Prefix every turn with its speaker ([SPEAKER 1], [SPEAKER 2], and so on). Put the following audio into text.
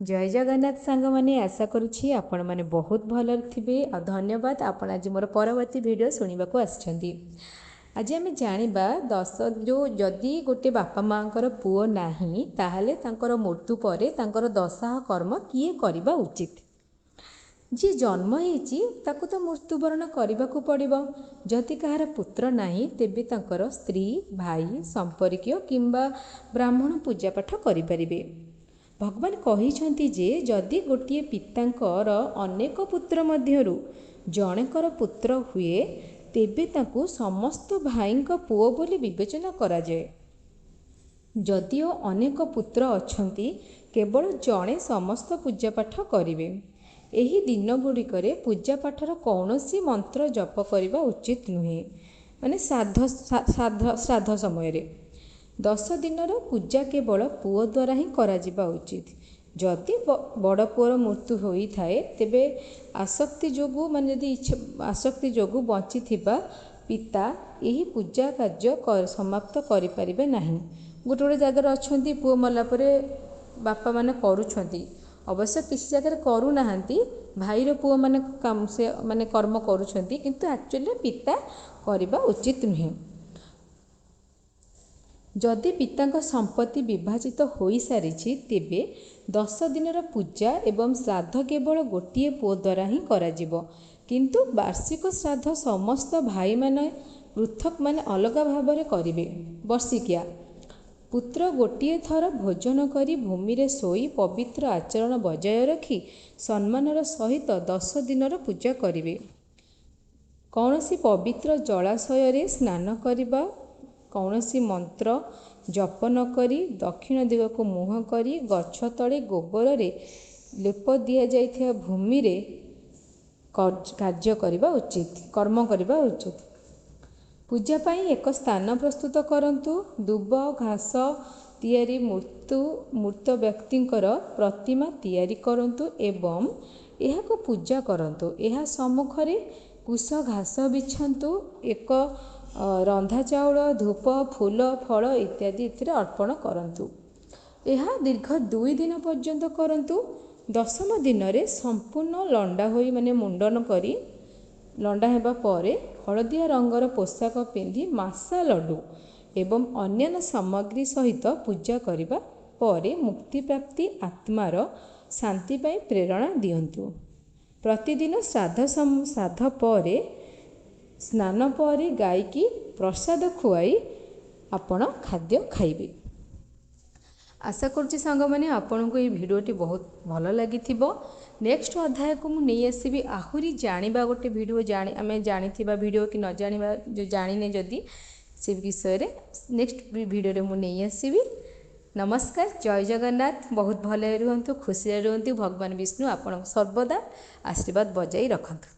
[SPEAKER 1] ଜୟ ଜଗନ୍ନାଥ ସାଙ୍ଗମାନେ, ଆଶା କରୁଛି ଆପଣମାନେ ବହୁତ ଭଲରେ ଥିବେ ଆଉ ଧନ୍ୟବାଦ, ଆପଣ ଆଜି ମୋର ପରବର୍ତ୍ତୀ ଭିଡ଼ିଓ ଶୁଣିବାକୁ ଆସିଛନ୍ତି। ଆଜି ଆମେ ଜାଣିବା ଦଶ ଯେଉଁ ଯଦି ଗୋଟେ ବାପା ମାଆଙ୍କର ପୁଅ ନାହିଁ, ତାହେଲେ ତାଙ୍କର ମୃତ୍ୟୁ ପରେ ତାଙ୍କର ଦଶାହ କର୍ମ କିଏ କରିବା ଉଚିତ? ଯିଏ ଜନ୍ମ ହେଇଛି ତାକୁ ତ ମୃତ୍ୟୁବରଣ କରିବାକୁ ପଡ଼ିବ। ଯଦି କାହାର ପୁତ୍ର ନାହିଁ, ତେବେ ତାଙ୍କର ସ୍ତ୍ରୀ, ଭାଇ, ସମ୍ପର୍କୀୟ କିମ୍ବା ବ୍ରାହ୍ମଣ ପୂଜାପାଠ କରିପାରିବେ। ଭଗବାନ କହିଛନ୍ତି ଯେ ଯଦି ଗୋଟିଏ ପିତାଙ୍କର ଅନେକ ପୁତ୍ର ମଧ୍ୟରୁ ଜଣଙ୍କର ପୁତ୍ର ହୁଏ, ତେବେ ତାଙ୍କୁ ସମସ୍ତ ଭାଇଙ୍କ ପୁଅ ବୋଲି ବିବେଚନା କରାଯାଏ। ଯଦିଓ ଅନେକ ପୁତ୍ର ଅଛନ୍ତି, କେବଳ ଜଣେ ସମସ୍ତ ପୂଜାପାଠ କରିବେ। ଏହି ଦିନଗୁଡ଼ିକରେ ପୂଜାପାଠର କୌଣସି ମନ୍ତ୍ର ଜପ କରିବା ଉଚିତ ନୁହେଁ, ମାନେ ଶ୍ରାଦ୍ଧ ସମୟରେ। 10 ଦିନର ପୂଜା କେବଳ ପୁଅ ଦ୍ୱାରା ହିଁ କରାଯିବା ଉଚିତ। ଯଦି ବଡ଼ ପୁଅର ମୃତ୍ୟୁ ହୋଇଥାଏ, ତେବେ ଆସକ୍ତି ଯୋଗୁଁ, ମାନେ ଯଦି ଇଚ୍ଛା ଆସକ୍ତି ଯୋଗୁଁ ବଞ୍ଚିଥିବା ପିତା ଏହି ପୂଜା କାର୍ଯ୍ୟ ସମାପ୍ତ କରିପାରିବେ ନାହିଁ। ଗୋଟେ ଗୋଟେ ଜାଗାରେ ଅଛନ୍ତି, ପୁଅ ମଲା ପରେ ବାପାମାନେ କରୁଛନ୍ତି। ଅବଶ୍ୟ କିଛି ଜାଗାରେ କରୁନାହାନ୍ତି, ଭାଇର ପୁଅମାନେ ସେ ମାନେ କର୍ମ କରୁଛନ୍ତି, କିନ୍ତୁ ଆକ୍ଚୁଆଲି ପିତା କରିବା ଉଚିତ ନୁହେଁ। ଯଦି ପିତାଙ୍କ ସମ୍ପତ୍ତି ବିଭାଜିତ ହୋଇସାରିଛି, ତେବେ 10 ଦିନର ପୂଜା ଏବଂ ଶ୍ରାଦ୍ଧ କେବଳ ଗୋଟିଏ ପୁଅ ଦ୍ୱାରା ହିଁ କରାଯିବ, କିନ୍ତୁ ବାର୍ଷିକ ଶ୍ରାଦ୍ଧ ସମସ୍ତ ଭାଇମାନେ ପୃଥକ, ମାନେ ଅଲଗା ଭାବରେ କରିବେ। ବର୍ଷିକିଆ ପୁତ୍ର ଗୋଟିଏ ଥର ଭୋଜନ କରି ଭୂମିରେ ଶୋଇ ପବିତ୍ର ଆଚରଣ ବଜାୟ ରଖି ସମ୍ମାନର ସହିତ 10 ଦିନର ପୂଜା କରିବେ। କୌଣସି ପବିତ୍ର ଜଳାଶୟରେ ସ୍ନାନ କରିବା, କୌଣସି ମନ୍ତ୍ର ଜପ ନ କରି ଦକ୍ଷିଣ ଦିଗକୁ ମୁହଁ କରି ଗଛ ତଳେ ଗୋବରରେ ଲେପ ଦିଆଯାଇଥିବା ଭୂମିରେ କାର୍ଯ୍ୟ କରିବା ଉଚିତ, କର୍ମ କରିବା ଉଚିତ। ପୂଜା ପାଇଁ ଏକ ସ୍ଥାନ ପ୍ରସ୍ତୁତ କରନ୍ତୁ। ଦୁବ ଘାସ ତିଆରି ମୃତ ବ୍ୟକ୍ତିଙ୍କର ପ୍ରତିମା ତିଆରି କରନ୍ତୁ ଏବଂ ଏହାକୁ ପୂଜା କରନ୍ତୁ। ଏହା ସମ୍ମୁଖରେ କୁଶ ଘାସ ବିଛାନ୍ତୁ। ଏକ ରନ୍ଧା ଚାଉଳ, ଧୂପ, ଫୁଲ, ଫଳ ଇତ୍ୟାଦି ଏଥିରେ ଅର୍ପଣ କରନ୍ତୁ। ଏହା ଦୀର୍ଘ 2 ଦିନ ପର୍ଯ୍ୟନ୍ତ କରନ୍ତୁ। ଦଶମ ଦିନରେ ସମ୍ପୂର୍ଣ୍ଣ ଲଣ୍ଡା ହୋଇ, ମାନେ ମୁଣ୍ଡନ କରି ଲଣ୍ଡା ହେବା ପରେ ହଳଦିଆ ରଙ୍ଗର ପୋଷାକ ପିନ୍ଧି ମାସା ଲଡ଼ୁ ଏବଂ ଅନ୍ୟାନ୍ୟ ସାମଗ୍ରୀ ସହିତ ପୂଜା କରିବା ପରେ ମୁକ୍ତିପ୍ରାପ୍ତି ଆତ୍ମାର ଶାନ୍ତି ପାଇଁ ପ୍ରେରଣା ଦିଅନ୍ତୁ। ପ୍ରତିଦିନ ଶ୍ରାଦ୍ଧ ପରେ ସ୍ନାନ ପରେ ଗାଈକି ପ୍ରସାଦ ଖୁଆଇ ଆପଣ ଖାଦ୍ୟ ଖାଇବେ। ଆଶା କରୁଛି ସାଙ୍ଗମାନେ, ଆପଣଙ୍କୁ ଏଇ ଭିଡ଼ିଓଟି ବହୁତ ଭଲ ଲାଗିଥିବ। ନେକ୍ସଟ ଅଧ୍ୟାୟକୁ ମୁଁ ନେଇ ଆସିବି, ଆହୁରି ଜାଣିବା ଗୋଟେ ଭିଡ଼ିଓ, ଜାଣି ଆମେ ଜାଣିଥିବା ଭିଡ଼ିଓ କି ନ ଜାଣିବା, ଯେଉଁ ଜାଣିନେ ଯଦି, ସେ ବିଷୟରେ ନେକ୍ସଟ ଭିଡ଼ିଓରେ ମୁଁ ନେଇ ଆସିବି। ନମସ୍କାର, ଜୟ ଜଗନ୍ନାଥ। ବହୁତ ଭଲରେ ରୁହନ୍ତୁ, ଖୁସିରେ ରୁହନ୍ତୁ। ଭଗବାନ ବିଷ୍ଣୁ ଆପଣଙ୍କୁ ସର୍ବଦା ଆଶୀର୍ବାଦ ବଜାଇ ରଖନ୍ତୁ।